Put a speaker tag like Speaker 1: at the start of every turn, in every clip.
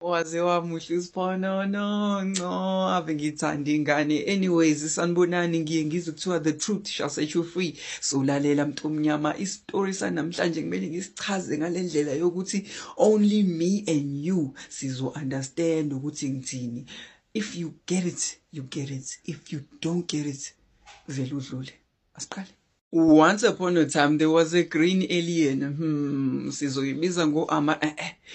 Speaker 1: Waze wamuhle uSponono, ave ngithanda ingane. Anyways, sanibonani, ngiye ngizwe kuthiwa the truth shall set you free. So lalela mntomnyama, isitori sanamhlanje kumele ngisichaze ngale ndlela yokuthi only me and you sizo understand ukuthi ngithini. If you get it, you get it. If you don't get it, vele udlule. Asiqale. Once upon a time there was a green alien. Sizoyibiza ngo-ama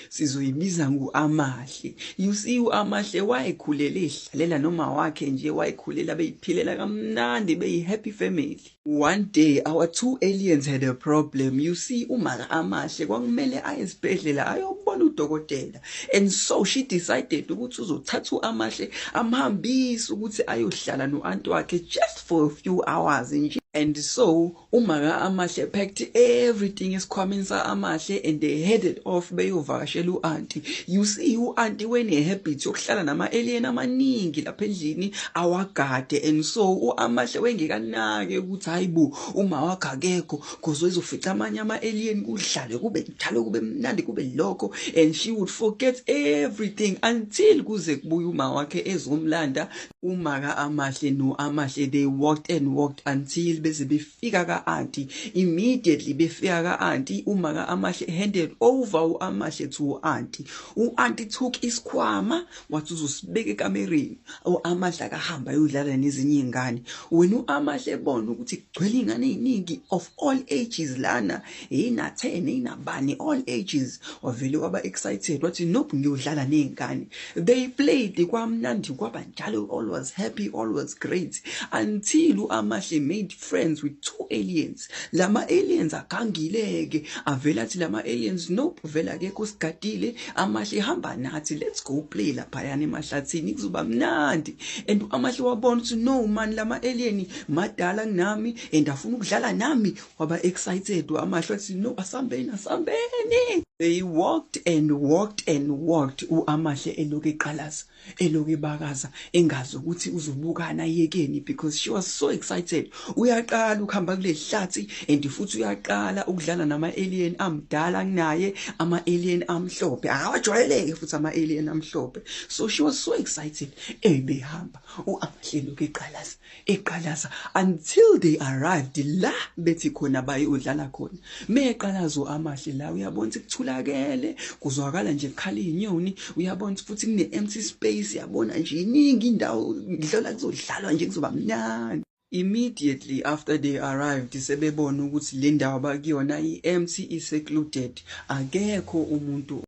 Speaker 1: sizoyibiza ngo-Amahle. You see, u-Amahle wayekhulele ehlalela noma wakhe nje, wayekhulela beyiphilela kamnandi, beyi-happy family. One day our two aliens had a problem. You see, uma Amahle kwakumele aye esibhedlela ayobona udokotela. And so she decided ukuthi uzothatha u-Amahle amhambise ukuthi ayohlala no-anti wakhe just for a few hours nje. And so umaka Amahle packed everything esikhwameni sa-Amahle and they headed off beyovakashela u-anti. You see, u-anti wene-habit yokuhlala nama-alien amaningi lapha endlini awagade, and so u-Amahle wengekanake ukuthi hayi bo, uma wakhe akekho, 'cause ezofica amanye ama-alien, kudlalwe, kube njalo, kube mnandi, kube lokho, and she would forget everything until kuze kubuye uma wakhe ezomlanda. Umaka Amahle no-Amahle, they walked and walked until beze befika ka-anti. Immediately befika ka-anti, umaka Amahle handed over u-Amahle to u-anti. U-anti took isikhwama, wathi uzosibeka ekamereni, u-Amahle akahamba ayodlala nezinye iy'ngane. Wena u-Amahle ebona ukuthi kugcwele iy'ngane ey'ningi of all ages lana, eyina-10, eyinabani, all ages, wavele waba excited, wathi, "Nope, ngiyodlala ney'ngane." They played kwamnandi, kwaba njalo, all was happy, all was great until u-Amahle made friends with two aliens. Lama aliens agangile-ke, avele athi lama aliens, "Nope, vele akekho sigadile, Amahle, hamba nathi, let's go play laphayana emahlathini, kuzoba mnandi." And u-Amahle wabona ukuthi, no man, lama alien madala kunami and afuna ukudlala nami. Waba excited u-Amahle, wathi, "No, asambeni, asambeni." They walked and walked and walked, u-Amahle elokhu eqalaza, elokhu ebakaza, engazi ukuthi uzobukana yekeni because she was so excited. Uyaqala ukuhamba kule hlathi and futhi uyaqala ukudlala nama-alien amdala kunaye, ama-alien amhlophe, akawajwayeleke futhi ama-alien amhlophe. So she was so excited. Ebehamba u-Amahle elokhu eqalaza, eqalaza until they arrived la bethi khona bayodlala khona. Meqalaza u-Amahle la, uyabona ukuthi kuthulakele, kuzwakala nje kukhala iy'nyoni, uyabona ukuthi futhi kune-empty space, yabona nje iningi indawo ngidlola, kuzodlalwa nje, kuzoba mnandi. Immediately after they arrived, sebebona ukuthi le ndawo abakuyona i-empty, i-secluded, akekho umuntu.